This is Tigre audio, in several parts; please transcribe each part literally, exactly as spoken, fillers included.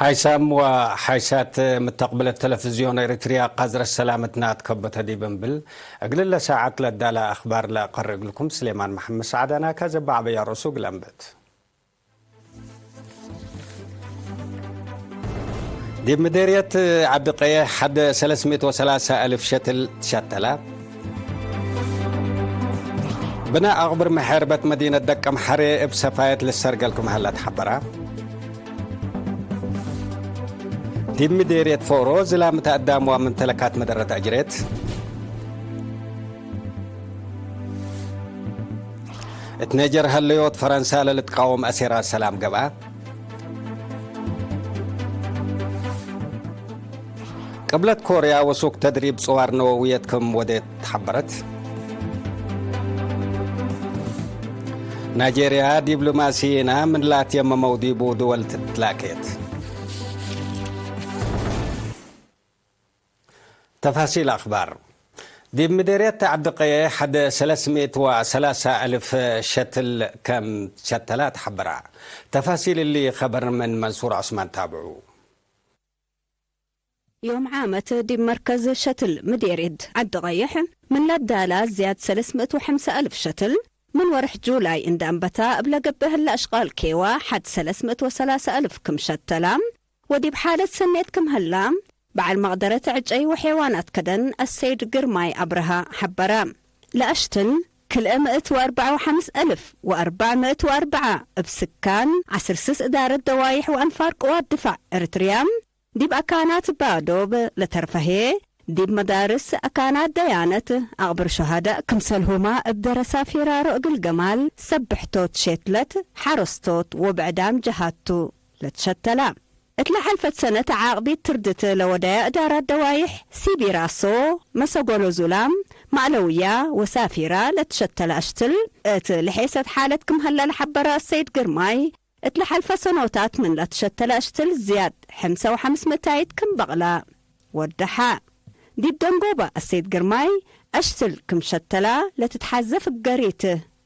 ሓይሳም ወሓይሳት ምተቅብለት ተለፍዝዮን ኤሪትርያ፣ ቃዝረት ሰላምትና ትከበተ ዲብ እንብል፣ እግልለ ሳዐት ለዳለ አክባር ለአቀርእ እግልኩም ስሌማን መሐመድ ሰዓዳና ካዘ በዐበያ ርእሱ እግል አንብት። ዲብ ምዴርየት ዐዲ ቀየሕ ሐድ ሰለስ ምእት ወሰላሳ አልፍ ሸትል ትሸተላ። ብናእ አቅብር መሐርበት መዲነት ደቀምሐሬ እብ ሰፋየት ልሰርገል ክም ሀለ ተሐበራ። ዲብ ምዴርየት ፎሮ ዝላምት አዳም ወምምተለካት መደረት አጅሬት። እት ኔጀር ሀለዮት ፈረንሳ ለልትቃወም አሴራት ሰላም ገብአ። ቅብለት ኮርያ ወሱክ ተድሪብ ጽዋር ነወውየት ክም ወዴት ተሐበረት። ናይጄርያ ዲብሎማሲይና ምን ላትየመመው ዲቡ ድወል ትትላኬት። ተፋሲል አክባር። ዲብ ምዴርየት ዐዲ ቀየ ሐደ ሰለስ ምእት ወሰላሳ አልፍ ሸትል ከም ሸተላ ተሐበራ። ተፋሲል እሊ ኸበር ምን መንሱር ዑስማን ታብዑ። ዮም ዓመት ዲብ መርከዝ ሸትል ምዴርየት ዐዲ ቀየሕ ምን ለዳላ ዝያድ ሰለስ ምእት ወሐምሳ አልፍ ሸትል ምን ወርሕ ጁላይ እንደ አንበታ እብ ለገብእ ህለ አሽቃል ኬዋ ሐድ ሰለስ ምእት ወሰላሳ አልፍ ክም ሸተላ። ወዲብ ሓለት ሰኔት ክም ህላ፣ በዐል መቅደረት ዕጨይ ወሔዋናት ከደን አሰይድ ግርማይ አብርሃ ሐበረ። ለአሽትል ክልኤ ምእት ወአርበዕ ወሐምስ አልፍ ወአርበዕ ምእት ወአርበዕ እብ ስካን ዐስር ስስ እዳረት ደዋይሕ ወአንፋር ቅዋት ድፋዕ ኤረትርያ፣ ዲብ አካናት ባዶብ ለተርፈ ህዬ፣ ዲብ መዳርስ፣ አካናት ደያነት፣ አቅብር ሹሀዳእ፣ ክምሰልሁማ እብ ደረሳ ፊራሮ እግል ገማል፣ ሰብሕቶት ሼትለት፣ ሐረስቶት ወብዕዳም ጀሃት ቱ። ለትሸተላ። እት ለሐልፈት ሰነት ዓቅቢት ትርድት ለወደያ እዳራት ደዋይሕ ሲቢራሶ፣ መሰጎሎ ዙላም፣ ማዕለውያ ወሳፊራ ለትሸተለ አሽትል፣ እት ለሔሰት ሓለት ክም ሀለ ለሐበረ አሰይድ ግርማይ፣ እት ለሐልፈ ሰኖታት ምን ለትሸተለ አሽትል ዝያድ ሕምሰ ወሐምስ ምእታይት ክም በቅላ። ወደሐ። ዲብ ደንጎበ አሰይድ ግርማይ፣ አሽትል ክም ሸተላ ለትትሐዘፍ ገሪት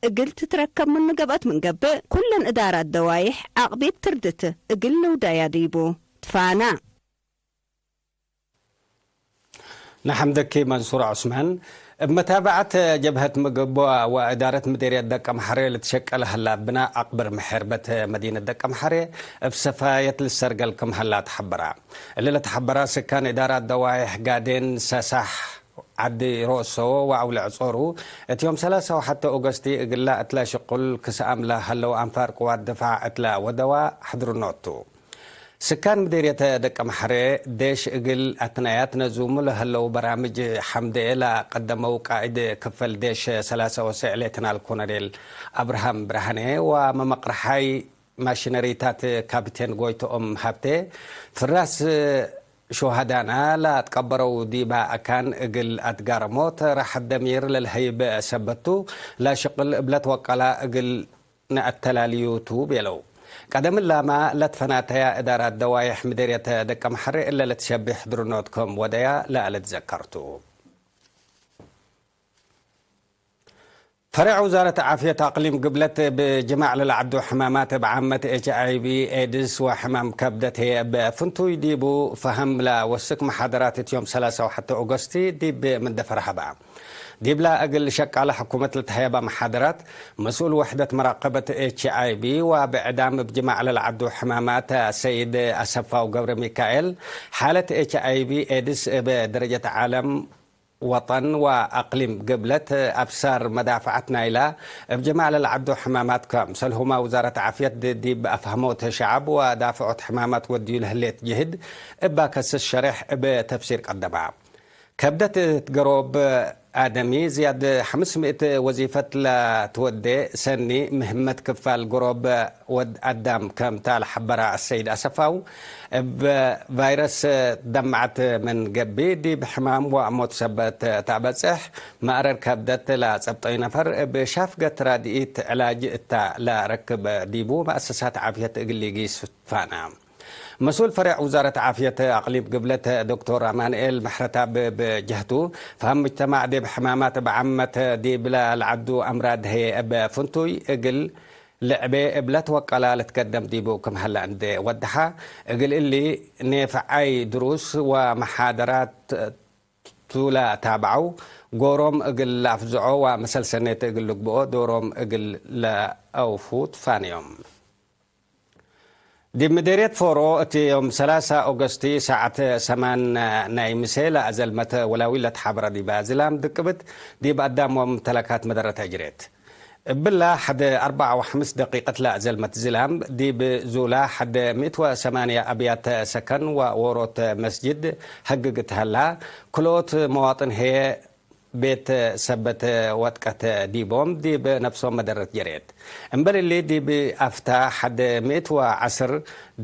እግል ትትረከብ ምኑ ገብአት ምን ገብእ፣ ኩለን እዳራት ደዋይሕ አቅቢት ትርድት እግል ልውዳያ ዲቡ ትፋና። ነሐምደኪ መንሱር ዑስማን። እብ መታብዐት ጀብሀት ምግቦ ወእዳረት ምዴርየት ደቀምሐሬ ልትሸቀል ሀላ ብናእ አቅብር መሐርበት መዲነት ደቀምሐሬ እብ ሰፋየት ልሰርገል ክም ሀላ ተሐበራ። እሊ ለተሐበራ ስካን እዳራት ደዋይሕ ጋዴን፣ ሰሳሕ፣ ዐዲ ሮሶ ወዐውሊ ዕጾሩ፣ እት ዮም ሰላሳ ወሐተ ኦገስቲ እግላ እትለ ሽቁል ክሰአም ለሀለው አንፋር ቅዋት ድፋዕ እትለ ወደዋ ሕድርኖት ቱ። ስካን ምዴርየተ ደቀምሐሬ፣ ዴሽ እግል አትናያት ነዙሙ ለሀለው በራምጅ ሐምዴ ለቀደመው ቃእድ ክፈል ዴሽ ሰላሳ ወሰዕ ሌተናል ኮሎኔል አብርሃም ብርሃኔ ወመመቅረሓይ ማሽነሪታት ካፕቴን ጎይቶኦም ሀብቴ፣ ፍራስ ሹሀዳና ለአትቀበረው ዲበ አካን እግል አትጋረሞት ራሐት ደሚር ለልሀይብ ሰበት ቱ፣ ለሽቅል እብ ለትወቀላ እግል ነአተላልዩ ቱ ቤለው። ቀደም እላመ ለትፈናተያ እዳራት ደዋይሕ ምዴርየተ ደቀምሐሬ እለ ለትሸብህ ድርኖት ክም ወደያ ለአልትዘከር ቱ። ፈሬዕ ውዛረት ዓፍየት አቅሊም ግብለት እብ ጅማዕ ለለዐዱ ሕማማት እብ ዓመት ኤች አይ ቪ ኤድስ ወሕማም ከብደት ህዬ እብ ፍንቱይ ዲቡ ፈሀም ለወስክ መሓደራት እት ዮም ሰላሳ ወሐተ ኦገስቲ ዲብ ምንደፈር ሀባ። ዲብላ እግል ሸቃለ ሕኩመት ለተሀየባ መሓደራት፣ መስኡል ወሕደት መራቀበት ኤች አይ ቪ ወብዕዳም እብ ጅማዕ ለለዐዱ ሕማማት ሰይድ አሰፋው ገብረ ሚካኤል፣ ሓለት ኤች አይ ቪ ኤድስ እብ ደረጀት ዓለም ወጠን ወአቅሊም ግብለት አብሳር መዳፍዐት ናይላ እብ ጅማዕ ለለዐዱ ሕማማት፣ ከምሰልሁመ ውዛረት ዓፍየት ዲብ አፍሀሞት ሸዐብ ወዳፍዖት ሕማማት ወድዩ ለህሌት ጅህድ እባ ከስስ ሸሬሕ እብ ተፍሲር ቀደማ። ከብደት እት ገሮብ አደሚ ዝያድ ሐምስ ምእት ወዚፈት ለትወዴ ሰኒ ምህመት ክፋል ገሮብ ወድ አዳም ከም ተ ለሐበረ አሰይድ አሰፋው፣ እብ ቫይረስ ደምዐት ምን ገብእ፣ ዲብ ሕማም ወአሞት ሰበት ተአበጽሕ፣ መእረር ከብደት ለጸብጠዩ ነፈር እብ ሻፍገት ራድኢት ዕላጅ እተ ለረክብ ዲቡ፣ መአሰሳት ዓፍየት እግል ሊጊስ ፋና። መስኡል ፈሬዕ ውዛረት ዓፍየት አቅሊም ግብለት ዶክቶር አማንኤል መሕረታብ እብ ጀህቱ፣ ፈሀም ሙጅተማዕ ዲብ ሕማማት እብ ዓመት ዲብለ ለዐዱ አምራድ ህዬ እብ ፍንቱይ እግል ልዕቤ እብ ለትወቀላ ልትገደም ዲቡ ክም ሀለ እንዴ ወደሐ፣ እግል እሊ ኔፍዓይ ድሩስ ወመሓደራት ቱ ለታብዐው፣ ጎሮም እግል ለአፍዝዖ ወመሰልሰኔት እግል ልግብኦ ዶሮም እግል ለአውፉ ትፋነዮም። ዲብ ምዴርየት ፎሮ፣ እቲ ዮም ሰላሳ ኦገስቲ፣ ሳዐት ሰማን ናይ ምሴ ለአዘልመተ ወላዊ ለትሓበረ ዲበ ዝላም ድቅብት፣ ዲብ አዳም ወምምተለካት መደረት አጅሬት። እብላ፣ ሐድ አርበዕ ወሐምስ ደቂቀት ለአዘልመት ዝላም፣ ዲብ ዙላ ሐድ ምእት ወሰማንያ አብያተ ሰከን ወዎሮት መስጅድ ሀግግ እት ሀላ፣ ክልኦት መዋጥን ህዬ፣ ቤት ሰበት ወጥቀት ዲቦም ዲብ ነፍሶም መደረት ጀሬት። እምበል እሊ ዲብ አፍታ ሐድ ምእት ወዐስር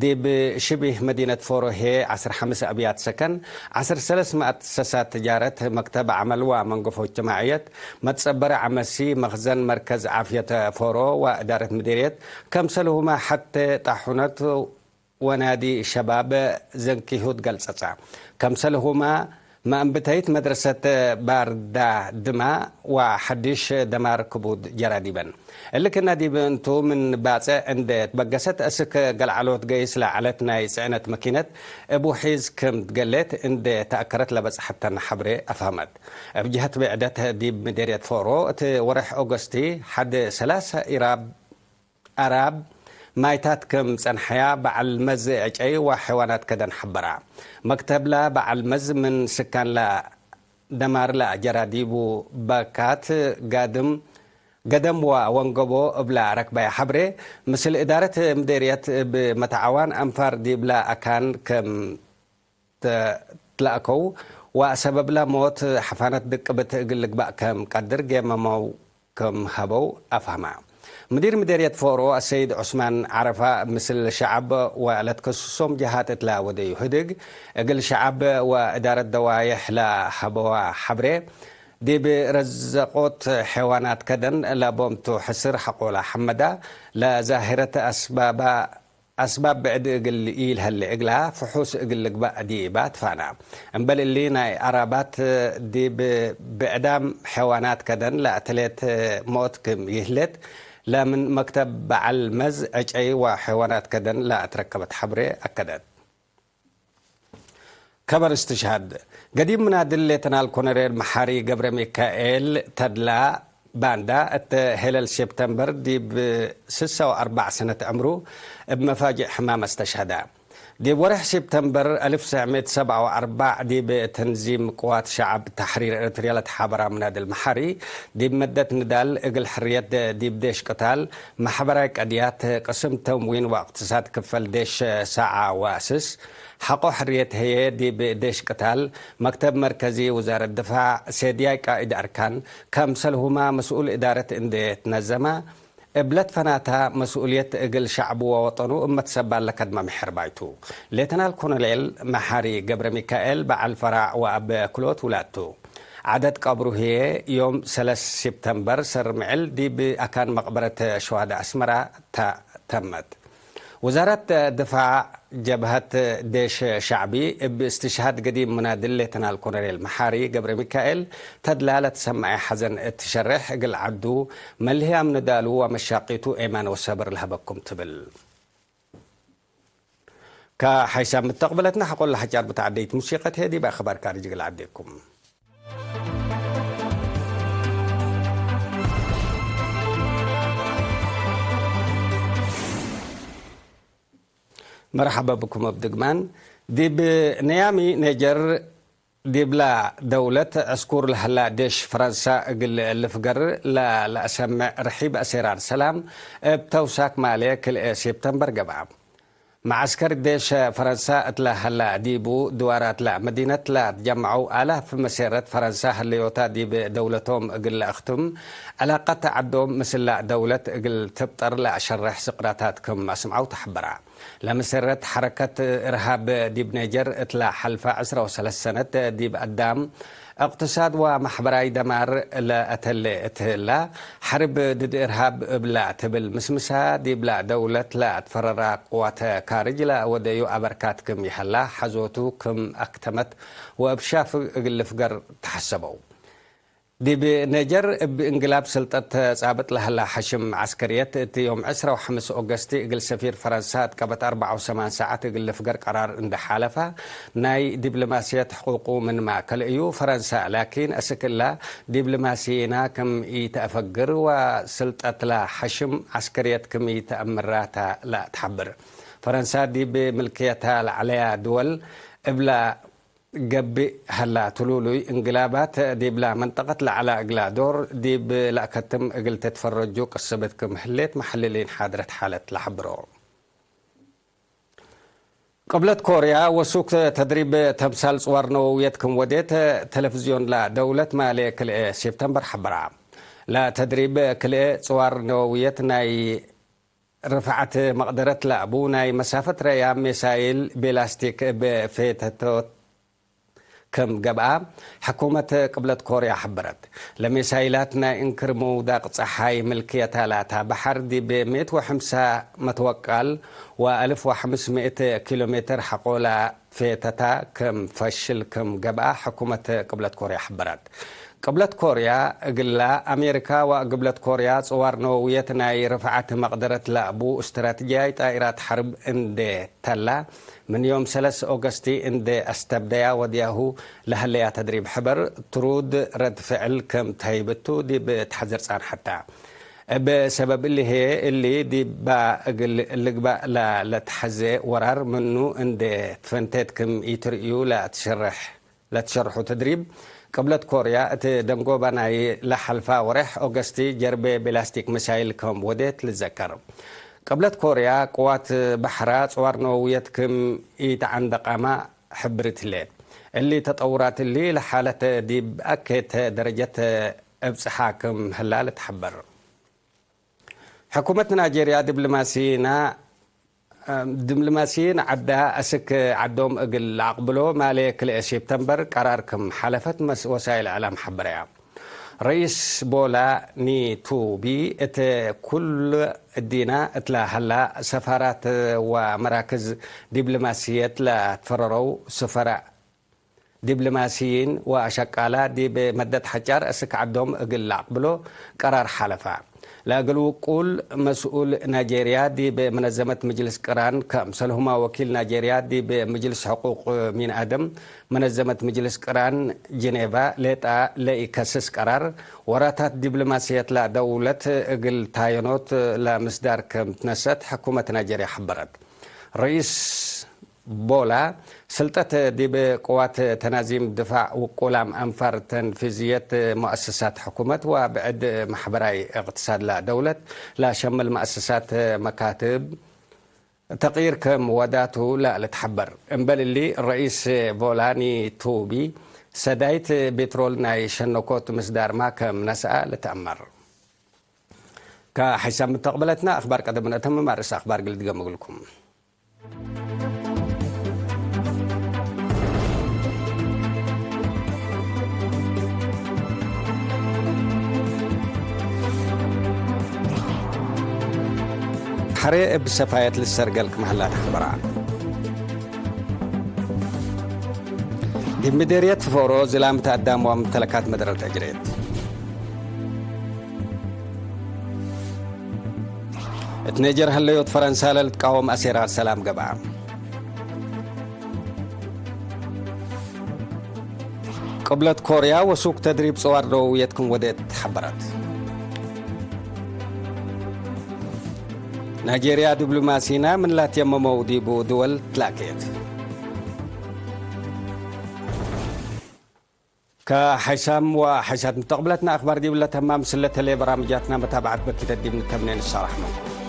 ዲብ ሽቢህ መዲነት ፎሮ ህዬ ዐስር ሐምስ አብያት ሰከን፣ ዐስር ሰለስ መአሰሳት ትጃረት፣ መክተብ ዐመል ወመንገፎ እጅትማዕየት፣ መትጸበሪ ዐመሲ፣ መክዘን መርከዝ ዓፍየት ፎሮ ወእዳረት ምዲርየት፣ ከምሰልሁመ ሐቴ ጣሑነት ወናዲ ሸባብ ዘንኪሁት ገልጸጸ። ከምሰልሁመ መእንብተይት መድረሰት ባርዳ ድማ ወሐዲሽ ደማር ክቡድ ጀራ ዲበን። እሊ ክና ዲብ እንቱ ምን ባጽዕ እንዴ ትበገሰት፣ እስክ ገልዓሎት ገይስ ለዐለት ናይ ጽዕነት መኪነት እብ ውሒዝ ክም ትገሌት እንዴ ተአከረት ለበጽሐተን ሐብሬ አፍሀመት። እብ ጀህት ብዕደት ዲብ ምዴርየት ፎሮ እት ወሬሕ ኦገስቲ ሐድ ሰላሰ ኢራብ አራብ ማይታት ክም ጸንሐያ በዐል መዝ ዕጨይ ወሐይዋናት ከደን ሐበራ። መክተብለ በዐል መዝ ምን ስካንለ ደማርለ ጀራ ዲቡ በካት ጋድም ገደም ወወንገቦ እብለ ረክበየ ሐብሬ፣ ምስል እዳረት ምዴርየት እብ መተዓዋን አንፋር ዲብለ አካን ክም ተ-፣ ትለአከው ወሰበብለ ሞት ሐፋነት ድቅብት እግል ልግባእ ከም ቀድር ጌመመው ክም ሀበው አፍሀመ። ምዲር ምዴርየት ፎሮ አሰይድ ዑስማን ዐረፋ፣ ምስል ሸዐብ ወለትከስሶም ጀሃት እትለ ወደዩ ህድግ፣ እግል ሸዐብ ወእዳረት ደዋዬሕ ለሀበዋ ሐብሬ፣ ዲብ ረዘቆት ሐይዋናት ከደን ለቦምቱ ሕስር ሐቆላ ሐመዳ፣ ለዛሂረት አስባባ አስባብ ብዕድ እግል ኢልሀሌ እግላ፣ ፍሑስ እግል ልግባእ ዲባ ትፋና። እምበል እሊ፣ ናይ አራባት ዲብ ብዕዳም ሐይዋናት ከደን ለአተሌት ሞት ክም ይህሌት፣ ለምን መክተብ በዐል መዝ ዕጨይ ወሐይዋናት ከደን ለአትረከበት ሐብሬ አከደት። ከበር እስትሽሃድ። ገዲም ምናድል ሌተናል ኮሎኔል መሓሪ ገብረ ሚካኤል ተድላ ባንዳ፣ እተ ሄለል ሴፕተምበር ዲብ ስሰ ወአርበዕ ሰነት ዕምሩ እብ መፋጅዕ ሕማም አስተሽሀደ። ዲብ ወርሕ ሴፕተምበር አልፍ ወትሰዕ ምእት ወሰብዓ ወአርበዕ፣ ዲብ ተንዚም ቅዋት ሸዐብ ተሕሪር ኤረትርያ ለተሓበራ ምናድል መሓሪ፣ ዲብ መደት ንዳል እግል ሕርየት ዲብ ዴሽ ቅታል፣ ማሕበራይ ቀድያት፣ ቅስም ተምዊን ወእቅትሳድ ክፈል ዴሽ ሳዓ ወአስስ፣ ሐቆ ሕርየት ህዬ ዲብ ዴሽ ቅታል፣ መክተብ መርከዚ ውዛረት ድፋዕ፣ ሴድያይ ቃእድ አርካን፣ ከምሰልሁመ መስኡል እዳረት እንዴ ትነዘመ፣ እብ ለትፈናታ መስኡልየት እግል ሸዕቡ ወወጠኑ እብ መትሰባል ለከድመ ምሕርባይ ቱ። ሌተናል ኮሎኔል መሓሪ ገብረ ሚካኤል በዐል ፈራዕ ወአብ ክልኦት ውላድ ቱ። ዐደድ ቀብሩ ህዬ ዮም ሰለስ ሴፕተምበር ሰር ምዕል ዲብ አካን መቅበረት ሸዋዳ አስመራ ተ-፣ ተመት። ውዛረት ድፋዕ ጀብሀት ዴሽ ሸዕቢ እብ እስትሽሃድ ገዲም ምናድል ሌተናል ኮሎኔል መሓሪ ገብረ ሚካኤል ተድላ ለትሰመዐ ሐዘን እት ሸሬሕ እግል ዐዱ መልህያም ንዳሉ ወመሻቂቱ ኤማን ወሰብር ለሀበኩም ትብል። ከሐይሳም ምተቅብለትነ ሐቆለ ሐጫር ብተዐደይት ሙሲቀት ህዬ ዲብ አክባር ካርጅ እግል ዐዴኩም። መርሐበ ብኩም እብ ድግማን። ዲብ ነያሚ ኔጀር ዲብላ ደውለት ዕስኩር ለሀላ ዴሽ ፈረንሳ እግል ልፍገር ለለአሰምዕ ርሒብ አሴራር ሰላም እብ ተውሳክ ማሌ ክልኤ ሴፕተምበር ገብአ። መዐስከር ዴሽ ፈረንሳ እትለ ሀላ ዲቡ ድዋራትለ መዲነት ለትጀመዐው አላፍ መሴረት ፈረንሳ ህልዮታ ዲብ ደውለቶም እግል ለአክትም፣ ዕላቀት ዐዶም ምስላ ደውለት እግል ትብጠር ለአሸርሕ ስቅራታት ክም አስምዐው ተሐበራ። ለመሴረት ሐረከት እርሃብ ዲብ ኔጀር እትለ ሐልፈ ዕስራ ወሰለስ ሰነት ዲብ አዳም እቅትሳድ ወማሕበራይ ደማር ለአተሌ እት ህላ፣ ሐርብ ድድ እርሃብ እብላ ትብል ምስምሳ፣ ዲብላ ደውለት ለአትፈረራ ቅዋት ካርጅ ለወደዩ አበርካት ክም ይሀላ ሐዞቱ ክም አክተመት ወእብ ሻፍ እግል ልፍገር ተሐሰበው። ዲብ ኔጀር እብ እንግላብ ስልጠት ጻብጥ ለሀላ ሐሽም ዐስከርየት፣ እት ዮም ዕስራ ወሐምስ ኦገስት እግል ሰፊር ፈረንሳ እት ቀበት አርበዕ ወሰማን ሳዐት እግል ልፍገር ቀራር እንዴ ሓለፈ፣ ናይ ዲብሎማስየት ሕቁቁ ምንመ ከልእዩ፣ ፈረንሳ ላኪን፣ አስክ እላ ዲብሎማስይና ክም ኢተአፈግር ወስልጠትላ ሐሽም ዐስከርየት ክም ኢተአምራ ተ ለትሐብር። ፈረንሳ ዲብ ምልክየታ ለዐለያ ድወል እብላ ገብእ ሀላ፣ ትሉሉይ እንግላባት ዲብላ መንጠቀት ለዐላ እግላ ዶር ዲብ ለአከትም እግል ትትፈረጁ ቅስብት ክም ህሌት መሐልሊን ሓድረት ሓለት ለሐብሮ። ቅብለት ኮርያ ወሱክ ተድሪብ ተምሳል ጽዋር ነወውየት ክም ወዴት፣ ተለፍዝዮን ለደውለት ማሌ ክልኤ ሴፕተምበር ሐበራ። ለተድሪብ ክልኤ ጽዋር ነወውየት ናይ ርፍዓት መቅደረት ለአቡ ናይ መሳፈት ረያ ሜሳይል ቤላስቲክ እብ ፌተቶት ክም ገብአ፣ ሕኩመት ቅብለት ኮርያ ሐበረት። ለሜሳይላት ናይ እንክር ምውዳቅ ጸሓይ ምልክየታ ላታ በሐር ዲብ ምእት ወሐምሳ መትወቃል ወአልፍ ወሐምስ ምእት ኪሎ ሜትር ሐቆላ ፌተታ ክም ፈሽል ክም ገብአ ሕኩመት ቅብለት ኮርያ ሐበረት። ቅብለት ኮርያ እግላ አሜሪካ ወግብለት ኮርያ ጽዋር ነወውየት ናይ ርፍዓት መቅደረት ለአቡ እስትራትጅያይ ጣኢራት ሐርብ እንዴ ተላ፣ ምን ዮም ሰለስ ኦገስቲ እንዴ አስተብደያ ወድያሁ ለሀለያ ተድሪብ ሕበር ትሩድ ረድ ፍዕል ክም ተህይብ እቱ ዲብ ተሐዝር ጻንሐታ። እብ ሰበብ እሊ ህዬ፣ እሊ ዲባ እግል ልግባእ ለ-፣ ለተሐዜ ወራር ምኑ እንዴ ትፈንቴት ክም ኢትርእዩ ለአትሸርሕ፣ ለትሸርሑ ተድሪብ ቅብለት ኮርያ እት ደንጎባ ናይ ለሐልፋ ወሬሕ ኦገስቲ ጀርቤ ቤላስቲክ ሚሳይል ከም ወዴት ልዘከር። ቅብለት ኮርያ ቅዋት በሕራ ጽዋር ነወውየት ክም ኢተዐንደቃማ ሕብርት ህሌት። እሊ ተጠውራት እሊ ለሓለት ዲብ አኬት ደረጀት እብጽሓ ክም ህላ ልትሐበር። ሕኩመት ናይጄርያ ዲብሎማሲይና፣ ዲብሎማሲይን ዐዳ አስክ ዐዶም እግል ለአቅብሎ ማሌ ክልኤ ሴፕተምበር ቀራር ክም ሐለፈት መስ-፣ ወሳይል እዕላም ሐበረያ። ረኢስ ቦላ ኒቱቢ እት ኩል እዲና እትለ ሀላ ሰፋራት ወመራክዝ ዲብሎማሲየት ለትፈረረው ስፈራ ዲብሎማሲይን ወአሸቃላ ዲብ መደት ሐጫር አስክ ዐዶም እግል ለአቅብሎ ቀራር ሐለፈ። ለእግል ውቁል መስኡል ናይጄርያ ዲብ መነዘመት ምጅልስ ቅራን፣ ከምሰልሁመ ወኪል ናይጄርያ ዲብ ምጅልስ ሕቁቅ ሚን አደም፣ መነዘመት ምጅልስ ቅራን ጅኔቫ፣ ሌጣ ለኢከስስ ቀራር፣ ወራታት ዲብሎማሲየት ለደውለት እግል ታየኖት ለምስዳር ክም ትነሰት ሕኩመት ናይጄርያ ሐበረት። ረኢስ ቦላ፣ ስልጠት ዲብ ቅዋት ተናዚም ድፋዕ ውቁላም አንፋር ተንፊዝየት መአሰሳት ሕኩመት ወብዕድ ማሕበራይ እቅትሳድ ለደውለት ለሸምል መአሰሳት መካትብ ተቅይር ክም ወዳቱ ለልትሐበር። እምበል እሊ፣ ረኢስ ቦላ ኒቱቢ ሰዳይት ቤትሮል ናይ ሸነኮት ምስዳርማ ክም ነስአ ልትአመር። ከሐይሳም ምተቅበለትና አክባር ቀደም ነአተምም። አርእስ አክባር ግል ድገም እግልኩም። ሐሬ እብ ሰፋየት ልሰርገል ክም ሀላ ተሐበራ። ዲብ ምዴርየት ፎሮ ዝላምት አዳም ወምተለካት መድረት አጅሬት። እት ኔጀር ሀለዮት ፈረንሳ ለልትቃወም አሴራር ሰላም ገብአ። ቅብለት ኮርያ ወሱክ ተድሪብ ጽዋር ደወውየት ክም ወዴት ሐበረት። ናይጄርያ ዲብሎማሲና ምን ላትየመመው ዲቡ ድወል ትላኬት። ከሐይሳም ወሐይሳት ምተቅብለትና አክባር ዲብለ ተማም፣ ስለተሌ በራምጃትና መታብዐት በኪተ ዲብ ንተምኔ ንሳራሕ መንኩም።